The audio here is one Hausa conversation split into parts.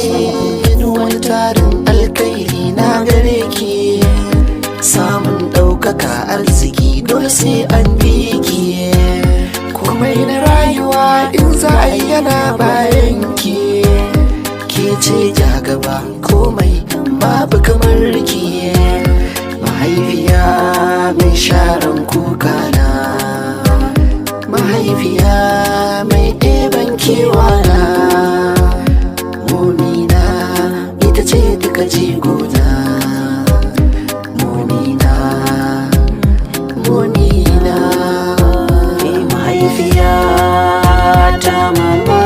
Duk wani tarin alkhairi na gare ki. Samun ɗaukaka, arziki, dole sai an bi ki. Komai na rayuwa in za a yi yana bayan ki. Ke ce jagaba, komai babu kamar ki. Mahaifiya mai sharan kuka na, mahaifiya mai ɗeban kewa na, momina ita ce duka jigona. Momina, momina. Mahaifiya ta mama,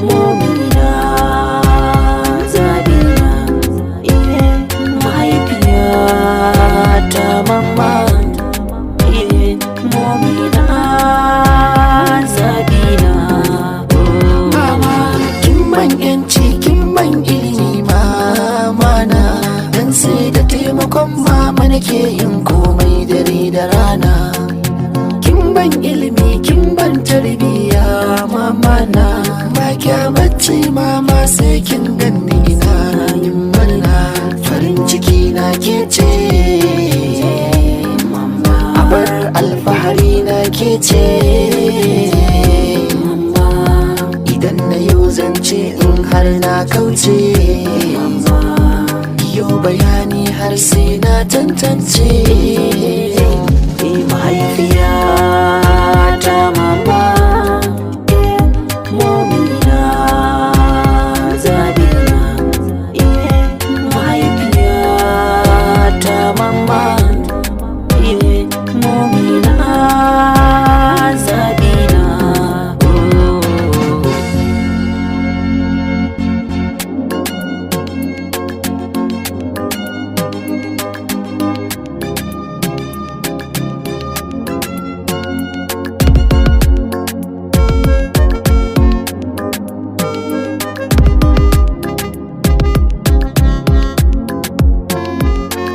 momina zabina. Mahaifiya ta mama, momina zabina. Mama, kin ban yanci, kin ban ilimi, mama na. Dan sai da taimakon mama nake yin komai dare da rana. Kin ban ilimi, kin ban tarbiya, mama na. Ba kya bacci mama sai kin ganni ina yin murna. Farin ciki na ke ce, abar alfahari na ke ce. Idan na yau zance in har na kauce, yau bayani har sai na tantance. Mahaifiya ta mama, momina zabina. Mahaifiya ta mama, momina zabina. Oh.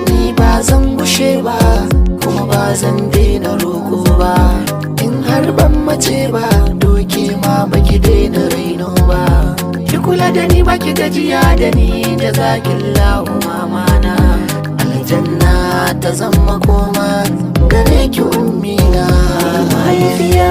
Ni ba zan gushe ba, kuma ba zan daina roko ba. In har ban mace ba, doke ma baki daina raino ba. Ki kula da ni, baki gajiya da ni da zakin lahu, mama na. Aljanna ta zama koma gare ki, ummina. Mahaifiya.